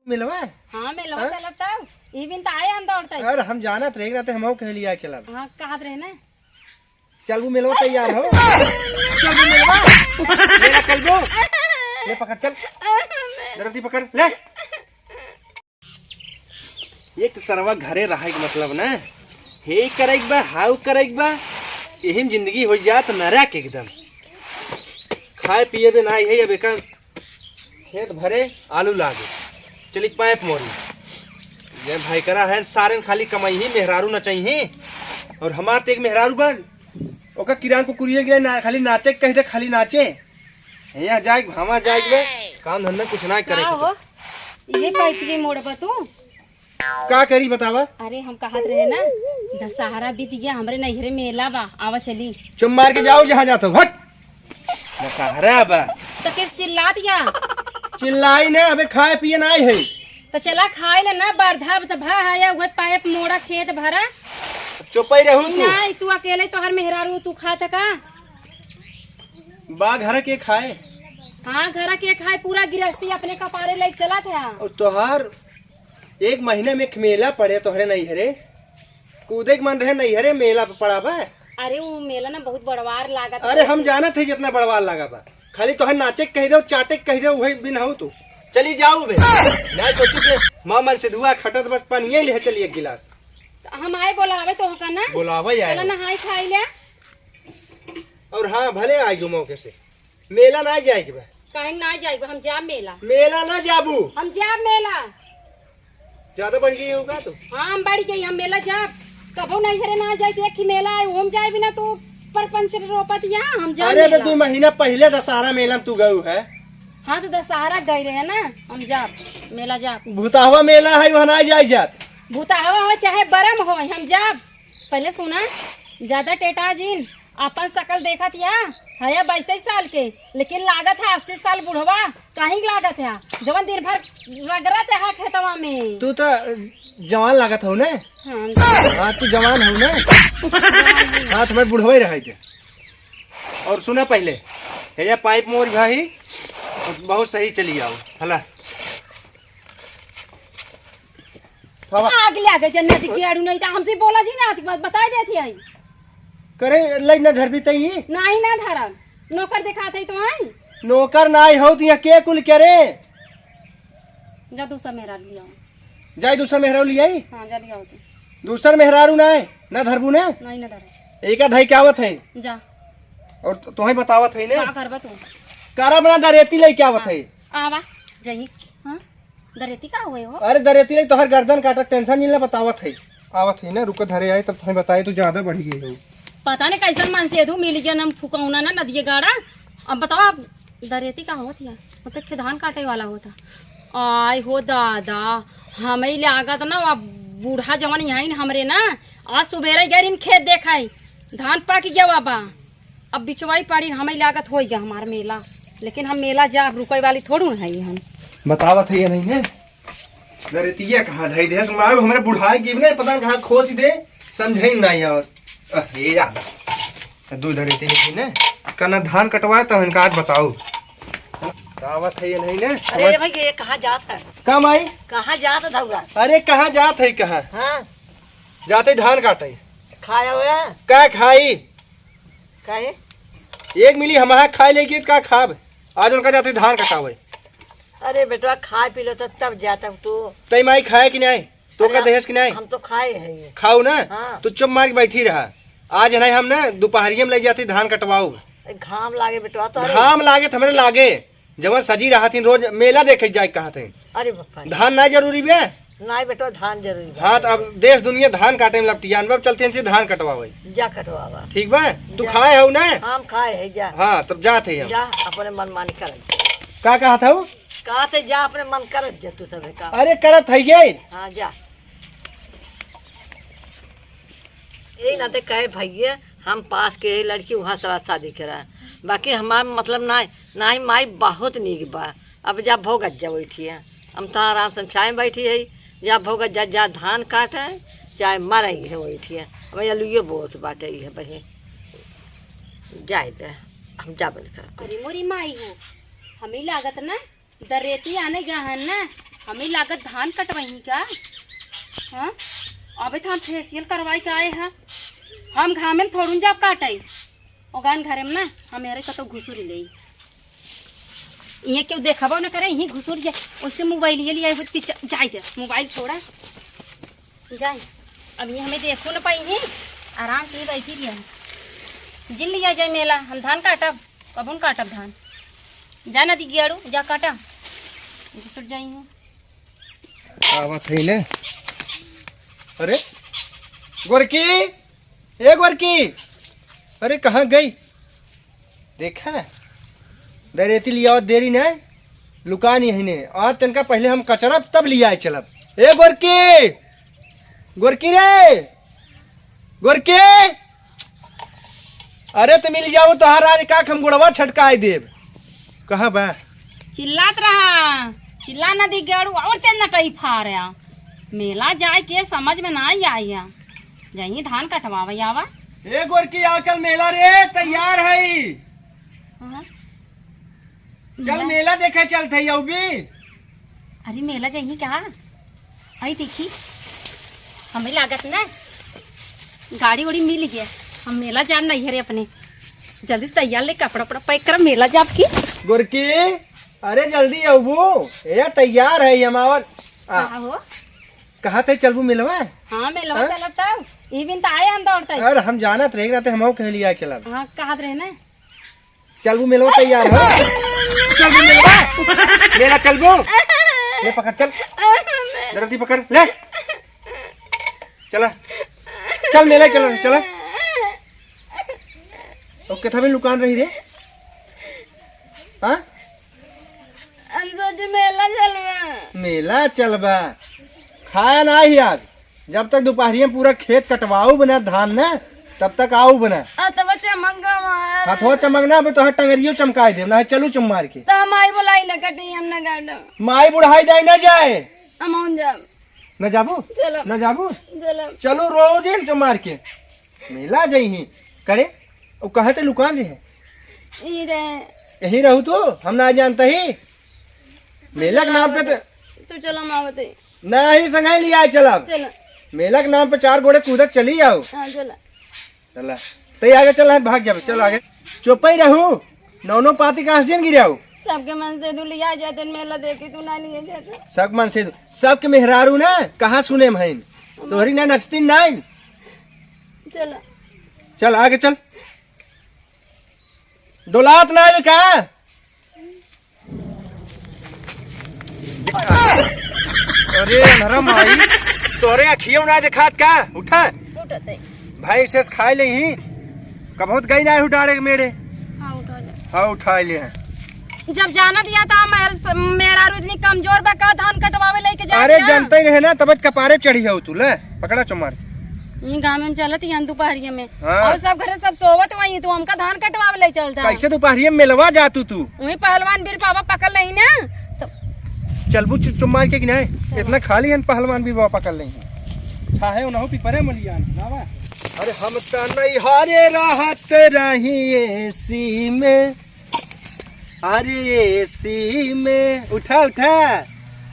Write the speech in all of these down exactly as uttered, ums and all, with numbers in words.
मेलवा? हाँ, मेलवा हाँ? चलब तब। ई बिन त आए हम दौड़ते। अरे, हम जानत रहे, रहते हम कहली आए चलब। हाँ, कहत रहे ना। चल, वो मेलवा तैयार हो। चल, वो मेलवा। मेला चल दो। ले, पकड़, चल। दरती पकड़, ले। एक तो सरवा घरे रहे के मतलब ना, हे करे के बा, हाउ करे के बा, यही में जिंदगी हो जात नरक एकदम। खाए पिए बे ना है, अब एकर खेत भरे आलू लागे, चली पाइप मोरी। ये भाई करा है, सारे खाली कमाई ही, मेहरारू नचाई ही। और हमार तो एक मेहरारू बन, ओका किरान को कुरिये गिरे ना, खाली नाचे के कह दे, खाली नाचे। यहाँ जाए, भावा जाए बे, काम धंधा कुछ ना करे का के हो? बा। ये कैसे मोड़बा तू? का करी बतावा? अरे हम कहत रहे ना, दशहरा बीत गया, हमरे नैहरे मेला बा, आवा चली। चुप मार के जाओ जहाँ जात हो, हट। दशहरा बा। तो किस चिल्लात या? चिल्लाई ना, अबे खाए पिए ना आई है। तो चला खाए ले ना, बरधा त भा है, वह पाइप मोड़ा खेत भरा। चुपई रहू तू। नहीं, तू अकेले तोहर मेहरारू तू खात का? बा घर के खाए। हाँ, घर के खाए, पूरा गिरस्ती अपने कपारे ले चलत है। और तोहार एक महीने में एक मेला पड़े तोहरे नैहरे, कूदे के मन रहे नैहरे मेला पे पड़ा बा। अरे वो मेला ना बहुत बड़वार लागत अरे है। हम जानत है जितना बड़वार लागा बा, खाली तोहर नाचे के कह दे, चाटे के कह दे, वही बिन हो तू। चली जाऊ बे, ना सोचू के माँ मन से धुआ खटत बस पानिये ले चली एक गिलास। तो हम आए बोलावे तो होका ना। बोलावे आए चला हो। नहाई खाई ले। और हाँ, भले आई गो मौके से। मेला ना जाए के बा। काहे ना जाए, हम जाब मेला। मेला ना जाबू। हम जाब मेला। ज्यादा बढ़ गई होगा तो। हाँ, हम बढ़ गई, हम मेला जाब। कबो नहीं घरे ना जाए, एक ही मेला है, हम जाए बिना तो परपंच रोपत यहाँ, हम जाब अरे बे, मेला। दो महीना पहले दशहरा मेला में तू गऊ है। हाँ, तो दशहरा गए रहे ना, हम जाब, मेला जाब। भूताहवा मेला है, वहाँ ना जाए जात। भूताहवा हो चाहे बरम हो, हम जाब। पहले सुना, ज्यादा टेटा जिन, अपन शकल देखत या, हया बाईसे साल के, लेकिन लागत है अस्सी साल बुढ़वा। काहे के लागत है? जवन दिन भर रगड़त है खेतवा में। तू तो जवान लागत हो ने? हाँ। हाँ, तू जवान हो ने? हाँ, तो मैं बुढ़वा ही रहे थे। और सुना पहले, हे या पाइप मोर भाई, बहुत सही चली आओ, हला। हवा। आग ले आगे जन्नत के आड़ू नहीं था, हमसे बोला जी ना, आज के बाद बताई देती है। करे लई ना धरबी तई। नाही ना धरम, नौकर दिखात है तो आई। नौकर नाही हो तो यहाँ के कुल करे? जा दूसरा मेहरारू लियाओ। जाई दूसरा मेहरारू लियाई? हाँ, जा लियाओ तू। दूसर मेहरारू नाही, ना धरबू ने? नाही ना धरम। एका धई के आवत है। जा। और तो, तोहे बतावत है ने? का करबा तू? करब ना, दरेती लई के आवत है। आवा, जाई। हाँ? दरेती का हुए हो? अरे दरेती नहीं, तोहर गर्दन काटत, टेंशन नहीं ले, बतावत है। आवत है ना, रुको धरे आई, तब तुम्हें बताए, तू ज्यादा बढ़ गई हो। पता नहीं कैसन मन से एधू मिल गया, हम फुकौना ना नदिए गाड़ा। अब बताओ आप, दरेती का होत या? मतलब के धान काटे वाला होता। आय हो दादा, हमें लागत ना, अब बूढ़ा जवान यहाँ हमरे ना, आज सुबेरे गए रहिन खेत देखाई, धान पाक गया बा। अब बिचवाई पाड़ी हमें लागत होई गया हमार मेला, लेकिन हम मेला जा रुकई वाली थोड़ू न हई हम। बतावत है ये नहीं है, दरेतिया कहाँ धई देस मारू, हमरे बुढ़ाई की नहीं पता कहाँ खोस दे, समझे ही नहीं। और अ, हे याद, दूध दरेती नहीं ने, कना धान कटवाए तो इनका आज बताओ। बतावत है ये नहीं ने। अरे भाई, ये कहाँ जात है? का माई? कहाँ जात है धौरा? अरे कहाँ जात है, कहाँ? हाँ। जाते धान काटे। खाया हुआ? का खाई? काहे? एक मिली हमारा खाए लेगी तो का खाब? आज उनका जाते धान कटावे। अरे बेटवा, खाए पी लो तो तब जाता तू। तई माई खाए कि नहीं? तो अरे का हम, दहेज कि नहीं? हम तो खाए हैं ये। खाऊ ना? हाँ। तू चुप मार के बैठी रहा। आज नहीं हम ना दोपहरिया में ले जाते धान कटवाऊ। घाम लागे बेटवा तो। घाम लागे तो हमरे लागे। जवन सजी रहा थी रोज मेला देखे जाए कहा थे। अरे बापा रे। धान ना जरूरी बे? नहीं बेटवा, धान जरूरी बा। हाँ, तो अब देश दुनिया धान काटे में लपटियान बा, अब चलते हैं से धान कटवावे। जा कटवावा। ठीक बा? तू जा। खाए हो ना? हम खाए है, जा। हाँ, तब जात है हम। जा, अपने मनमानी कर। का कहा था वो? कहा थे जा, अपने मन कर जा तू सब का। अरे करत है ये। हाँ, जा। यही नाते कहे भैया, हम पास के लड़की वहाँ से शादी करा, बाकी हमार मतलब ना, ना ही माई बहुत नीक बा। अब जा भोगत जा बैठी है, हम तो आराम से चाय बैठी है, जा भोगत जा, जा धान काटे, चाहे मरे है बैठी है। अब अलुए बहुत बाटे है बहिन, जाए दे, हम जाबे न करब। अरे मोरी माई हो, हमें लागत ना दरेती आने गहन ना, हमें लागत धान कटवही का? हाँ, अबे तो हम फेसियल करवाई के आए हैं। हम घामे में थोड़ुन जाब काटे। ओगान घरे में ना, हम यारे कतो घुसुर ले। ये क्यों देखबो न करे, यहीं घुसुर जाए। ओसे मोबाइल ये लिया, पीछे जाए दे, मोबाइल छोड़ा। जाए, अब ये हमें देखो न पाई ही, आराम से ही बैठी रही। जिन लिया जाए मेला, हम धान काटब, कबहुन काटब धान। जा नदी गेड़ू, जा काटा, घुसुर जाई हूँ। आवत है ने। अरे गोरकी, ए गोरकी, अरे कहाँ गई? देखा, दरेती लियावत देरी नहीं, लुकान यही ने। आज तनका पहले हम कचरा तब लियाए चलब। ए गोरकी, गोरकी रे, गोरकी, अरे त मिल जाओ तोहार आज का हम गोड़वा छटकाए देब। कहाँ बा? चिल्लात रहा, चिल्ला न दी गेड़ू और तेज नटई फार आ। मेला जाए के समझ में ना आई आ। जाइए धान कटवावे आवा। ए गोरकी, आओ चल मेला रे, तैयार है। हाँ। चल मेला देखे चलत है अउबी। अरे मेला जाइए क्या? आई देखी, हमें लागत ना गाड़ी उड़ी मिल गया। हम मेला जाब नहीं हरे अपने, जल्दी से तैयार ले कपड़ा उपड़ा पैक कर मेला जाब की। गोरकी, अरे जल्दी अउबू, ए तैयार है हम आवत। आ, का हो? कहा थे चलबू मिलवा? हाँ, मिलवा हाँ? चलब तब। ई बिन त आए हम दौड़ते। अरे हम जानत रहे ना, ते हमहू कहे लिया चलब। हाँ, कहत रहे ना। चलबू मिलवा तैयार हो। चलबू मिलवा। मेला चलबू। ले पकड़ चल। दरती पकड़ ले। चला। चल मेला चला चला। ओ केथा भी लुकान रही रे। हाँ? हम सोचे मेला चलबा। मेला चलबा। खाया ना ही आज। जब तक दोपहरिया में पूरा खेत कटवाऊ बना धान ना, तब तक आऊ बना। हथवा चमक गवा हमार। हथवा चमक ना, अबे तोहर टंगरियो चमकाई देब, ना चलू चुम मार के। तो हम आई बोलाई ना कटी, हम ना गाड़ो। माई बुढ़ाई जाए ना जाए। हम आउन जाब। ना जाबू? चलो। ना जाबू? चलो। चलो रोज ही चुम मार के। मेला जइही करे, ओ कहाँ ते लुकान रहे? ई रहे। यही रहू तू, हम ना जानता ही। मेला के नाम पे तो तू चलो, हम आवत ही। नहीं, संगे लिया चलब। चलो। मेला के नाम पे चार गोड़े कूदत चली आओ। हाँ, चलो। चला। ते आगे चल, भाग जाबे, चल आगे। चुपई रहू, नौनो पाती कहाँ से जिन गिराऊ? सबके मन से तू लिया जाते, मेला देखे तू ना लिए जाते। सब मन से, सबके मेहरारू ना, कहाँ सुने में हईन? तोहरी ना नचतीन नाई। चलो। चल, आगे चल। डोलात ना आवे का? अरे अनहरा माई, तोहरे अखियों ना देखात का? उठा। उठत है। भाई से खाए ले ही। कबहुत गई ना हूँ डाड़े के मेड़े। हाँ, उठा ले। हाँ, उठा ले हैं। जब जाना दिया था, मेहर-, मेहरारू इतनी कमजोर बा का धान कटवावे लेके जा अरे, दिया? जानते ही रहे ना, तब कपारे चढ़ी हो तू। ले, पकड़ा चुमार। ये गाँव में चलत ही हम दोपहरिया में। हाँ। और सब घरे सब सोवत वही, तू हमका धान कटवावे ले चलता। कैसे दोपहरिया में मेलवा जा तू, तू? वही पहलवान बीर बाबा पकड़ लही ना, तो चलबू चु-, चुम्मा के कि नहीं? चलो। इतना खाली हन पहलवान बीर बाबा पकड़ लही। छाहे उनहु पिपरे मलियान, ना बा? अरे हम त नैहरे रहत रही एसी में, अरे एसी में, उठा, उठा।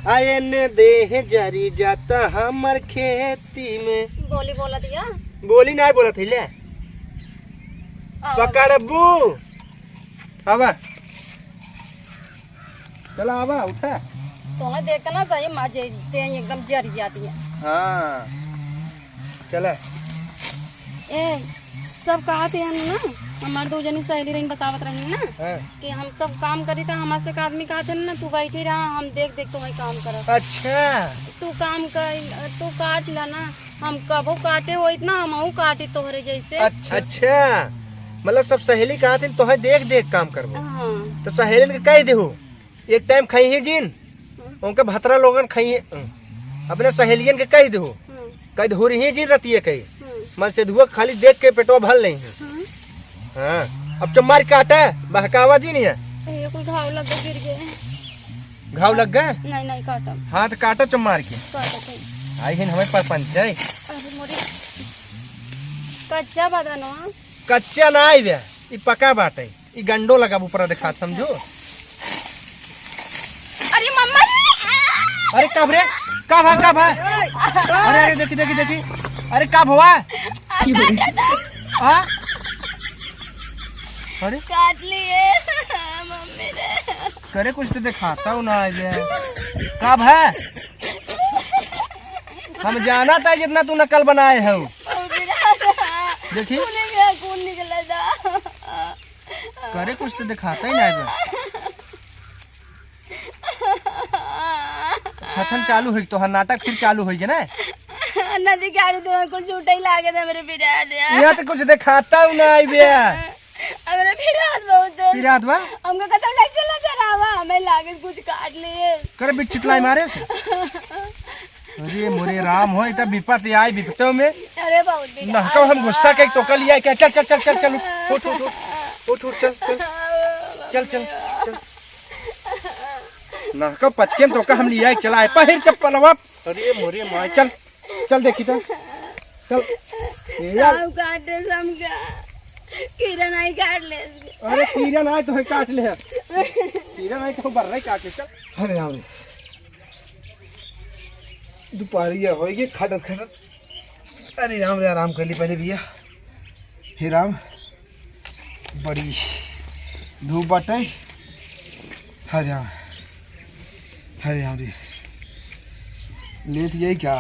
आ एने देह जरी जाता हमर खेती में। बोली बोला दिया। बोली ना बोलत ही ले। आवा। पकड़बू। आवा। चला आवा, उठा। तुम्हें देख के ना सही मजे, देह एकदम जरी जाती है। हाँ। चला। ए, सब कहत हन ना, हमार दो जनी सहेली रहीन बतावत रहीन ना, हाँ। कि हम सब काम करी त हमार से एक आदमी कहत हन ना, "तू बैठी रहा, हम देख देख तुम्हें काम करब।" अच्छा। तू काम कर, तू काट ला ना, हम कबो काटे होइत ना, हमहू काटी तोहरे जैसे। अच्छा। अच्छा, मतलब सब सहेली कहत हन तोहे देख देख काम करबो। हाँ। तो सहेलियन के कह देहु, एक टाइम खाई ही जिन, हम्म। उनके भतरा लोगन खाई, अपने सहेलियन के कह देहु, हम्म। कह देहु रही जिन रतिये कही, हम्म। मन से धुआ खाली देख के पेटवा भर लेही। हम्म। हाँ, अब चुम्मार काटा, बहकावा जिन है। ये कुल घाव लग गए, गिर गए। घाव लग गए? नहीं, नहीं, काटा। हाँ, तो काटा चुम्मार के। काटा थे। आई हिन हमें परपंच है। अरे मोरी, कच्चा बा धनवा। कच्चा ना आई बे, ई पका बाटे। ई गंडो लगा ऊपर दिखात, समझो। अरे मम्मा रे! अरे का भरे? का भा, का भा? अरे, अरे, देखी, देखी, देखी। अरे का भवा? आ? अरे? काट लिए मम्मी ने। करे कुछ तो दिखाता हूँ ना आज। का भा? हम जाना था जितना तू नकल बनाए हो। देखी। खून निकला, खून निकला था। करे कुछ तो दिखाता ही ना आज। छछन चालू होई, तोहार नाटक फिर चालू होई ना। नदी के आड़ू तो कुल झूठे ही लागे थे, हमरे पिरात है। यहाँ तो कुछ दिखाता हूँ ना आई बे। हमरे पिरात बहुत है। पिरात बा? हमको कहता नहीं चला चलावा, हमें लागे कुछ काट लिए। करे बिच्छी लाई मारे से। अरे मोरे राम हो, इतना विपत आई विपतों में। अरे बहुत दिन। ना तो हम गुस्सा के तो कल लिया क्या? चल, चल, चल, चल, चल, उठ, उठ, उठ, उठ, उठ, चल, चल, चल, चल, चल। ना का पचके में तो का हम लिया चला है, पहिर चप्पलवा। अरे मोरे माय, चल, चल देखी तो, चल। ए यार। काऊ काटे समझा, किरण आई काट ले। अरे किरण आई तो है काट ले, किरण आई तो बर्रे काट ले, चल। अरे राम रे, दुपहरिया होई गे, खटत खटत। अरे राम रे, आराम कर ली पहले भैया। हे राम, बड़ी धूप बाटे। हरे राम, हरे राम रे, लेट जाई क्या?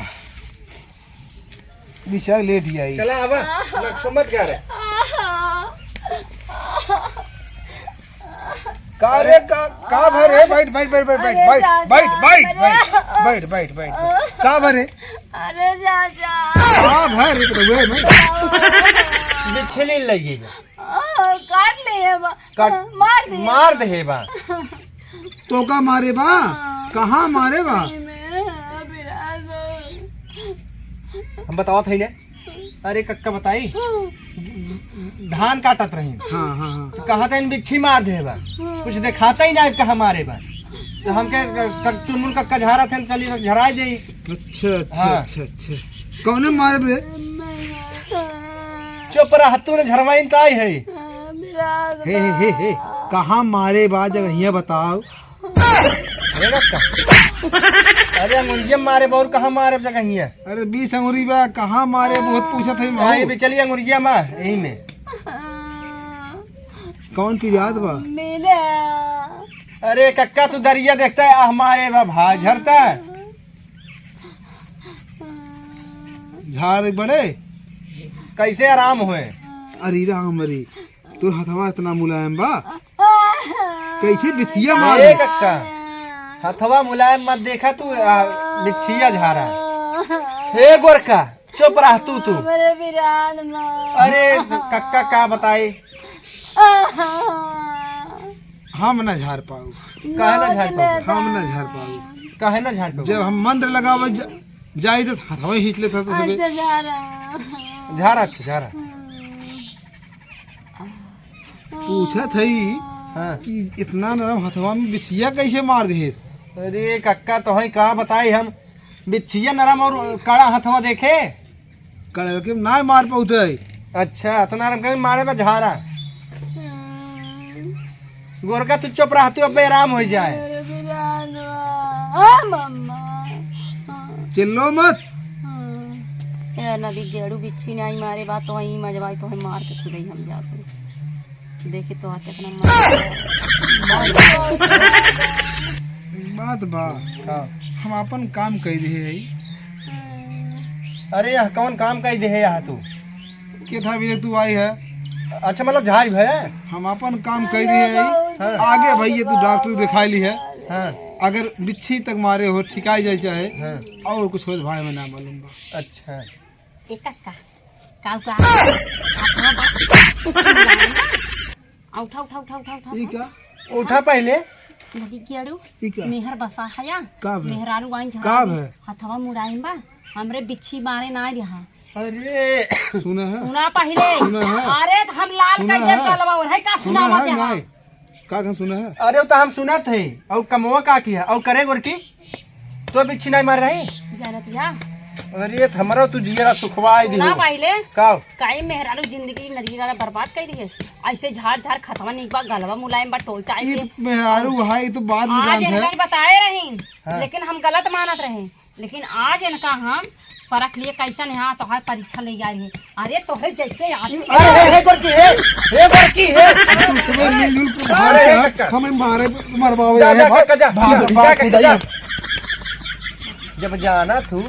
दिशा लेट जाई। चला आवा, नक्शो मत गा रहे। का रे, का, का भरे? बैठ, बैठ, बैठ, बैठ, अरे बैठ, चाचा, बैठ, बैठ, अरे बैठ, बैठ, बैठ, बैठ। का भरे? अरे चाचा। का भरे, बेटा, हुए मैं? बिच्छी लगी बा। काट ले है बा। काट, मार दे। मार दे है बा। तो का मारे बा? हाँ। कहाँ मारे बा? सही में, अभी रात में। हम बतावत है ने। अरे कक्का बताई, धान काटत रही। हाँ, हाँ, हाँ। तो कहा था इन बिच्छी मार दे बा। हाँ। कुछ दिखाता ही ना कहाँ मारे बा। तो हम कह, क-, क-, चुनमुन कक्का झारा थे, चलिए झराए दे। अच्छा, अच्छा, हाँ। अच्छा, अच्छा। कौने मारे बे? चुप रह, तू ने झरवाइन ताई है। हे, हे, हे, हे, कहाँ मारे बा, जगहिया बताओ। अरे रक्का। अरे अंगुरिया मारे बा, और कहाँ मारे जगहिया? अरे बीस अंगुरी बा, कहाँ मारे, बहुत पूछत है। यही बिचली अंगुरिया मा, यही में। कौन पिरात बा? मेरा। अरे कक्का तू दरिया देखता है, आह मारे बा भाई, झरता है। झाड़ बड़े। कैसे आराम होए? अरे राम रे, तोर हथवा इतना मुलायम बा, कैसे बिछिया मार ए दे? कक्का, हथवा मुलायम मत देखा तू, आ, बिछिया झारा। हे गोरखा, चुप रह तू, तू। हमरे बिरान माँ। अरे कक्का का बताई? हम ना झार पाऊ। काहे ना झार पाऊ? हम ना झार पाऊ। काहे ना झार पाऊ? जब हम मंत्र लगावे ज-, जाई तो हथवा खींच लेता तो सबे। अच्छा, झारा। झारा, अच्छा, झारा। पूछत हई हाँ। कि इतना नरम हथवा में बिछिया कैसे मार देहेस? अरे कक्का, तोहई का बताई हम, बिछिया नरम और कड़ा हथवा देखे? कड़ा के ना मार पाउत है। अच्छा, इतना नरम कहीं मारे बा झारा। गोरका तू चुप रह, तू अबे आराम हो जाए। अरे बिरानवा। हाँ, मम्मा। हाँ। चिल्लो मत। हाँ। ए, नदी गेड़ू बिच्छी नहीं मारे बा, तो वहीं मजबाई, तो वहीं मार के खुद ही हम जाते। देखी तो आते अपना मार। बात बा। हाँ। हम अपन काम कह दिए है। अरे, यह कौन काम कह दिए है यहाँ तू? के था भी तू आई है? अच्छा, मतलब झारी भय? हम अपन काम कह दिए है। हाँ। आगे भैया तू डॉक्टर दिखा ली है। हाँ। अगर बिच्छी तक मारे हो, ठिकाई जाए चाहे, हाँ। और कुछ हो तो भाई मैं ना मालूम बा। अच्छा। ए कक्का, काऊ का? आ, उठा, उठा, उठा, उठा, उठा। ई का? उठा पहले। नदी गेड़ू, ई का? मेहर बसा हया। का बे? मेहरारू आइन का झाड़ी बे? हथवा मुड़ाइन बा, हमरे बिच्छी मारे ना रहा। अरे। सुना है? सुना पहले। सुना है? अरे, तो हम लाल सुना कर दे है? गलवा, और है का सुना सुनावा है? दे? नहीं। का का सुना है? अरे, वो तो हम सुनत है। और कमवा का किया? और करे गोरकी? तो बिच्छी नहीं मार रही? जानत या? अरे, त हमरा तू जियरा सुखवाई दी ना हो। पाइले। का? काई मेहरारू जिंदगी नदी वाला बर्बाद कर दिए। ऐसे झाड़ झाड़ खतवा नहीं बा, गलवा मुलायम बा, टोल टाइप ई के। तो मेहरारू है, ई तो बाद में आज जानत है। इनका ही बताए रही, हाँ। लेकिन हम गलत मानत रहे, लेकिन आज इनका हम परख लिए कैसन है, हाँ, तोहार परीक्षा ले आए हैं। अरे तोहरे जैसे आदमी अरे, हे, हे, गोरकी, हे, हे, गोरकी, हे। तू सबे मिलजुल के अरे, भाग हे, जा, कक्का। हमें मारे, मरवावे जा, आए जा, हैं। कक्का, जा, भाग, जा, भाग, जा, कक्का, जा। जब जाना तू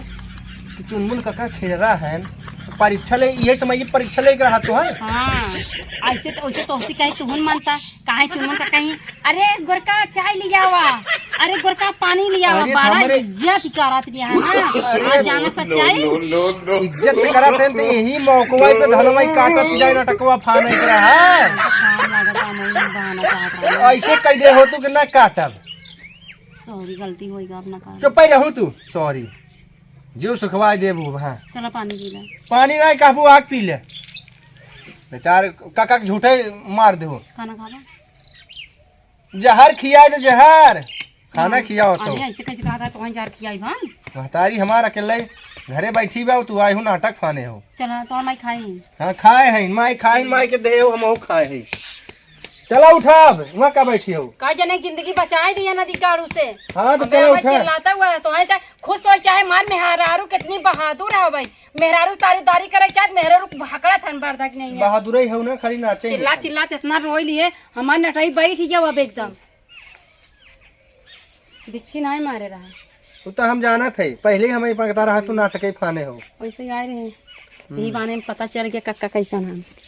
कि चुनमुन कक्का छेड़रा है, परीक्षा ले, ये समय ये परीक्षा लेके रहा तो है। हाँ, ऐसे तो, ऐसे तो उसे कहीं तुहन मानता, काहे चुनमुन का कहीं, "अरे गोरका चाय लियावा, अरे गोरका पानी लियावा।" अरे बड़ा हमरे इज्जत करत गया है ना। अरे आज जाना सच्चाई। इज्जत करत है तो यही मौकवा पे धनवाई काटत जाए, नटकवा फाने के रहा। काम लागत बा, नहीं बहाना काट रहा है। ऐसे कह दे हो तू कि ना काटब। सॉरी, गलती होई गा अपना कारण। चुप ही रहू तू, सॉरी। जीव सुखवाई देबू, हाँ। चला पानी पी ले। पानी नहीं कहबू, आग पी ले। बेचारे कक्का के झूठे मार देहू। खाना खा ले। जहर खियाए दे, जहर। खाना हाँ। खियाओ तो। अरे, ऐसे कैसे कहा था, तो वहीं जहर खियाई बा। महतारी हमार अकेले घरे बैठी बा, तू आए हो नाटक फाने हो। चला, तो माई खाई। हाँ, खाए हैं, माई खाई, माई के दे हो, हम हो खाए हैं। चला उठा, अब वहाँ का बैठी हो? का जने जिंदगी बचाए दिया नदी कारू से। हाँ, तो अब चला मेरा उठा। चिल्लाता हुआ है, तो है तो खुश हो, चाहे मार मेहरारू कितनी बहादुर है भाई। मेहरारू तारीफदारी करे, चाहे मेहरारू हकड़ा थन बर्दा की नहीं है। बहादुरई है ना, खाली नाचे चिल्ला हैं। चिल्ला इतना रोई लिए, हमार नटई बैठ गया अब एकदम। बिच्छी नहीं मारे रहा। वो तो हम जानत है, पहले ही हमें पकता रहा, तू नाटक ही फाने हो। वैसे ही आए रहे, हम्म। यही बाने में पता चल गया कक्का कैसन है।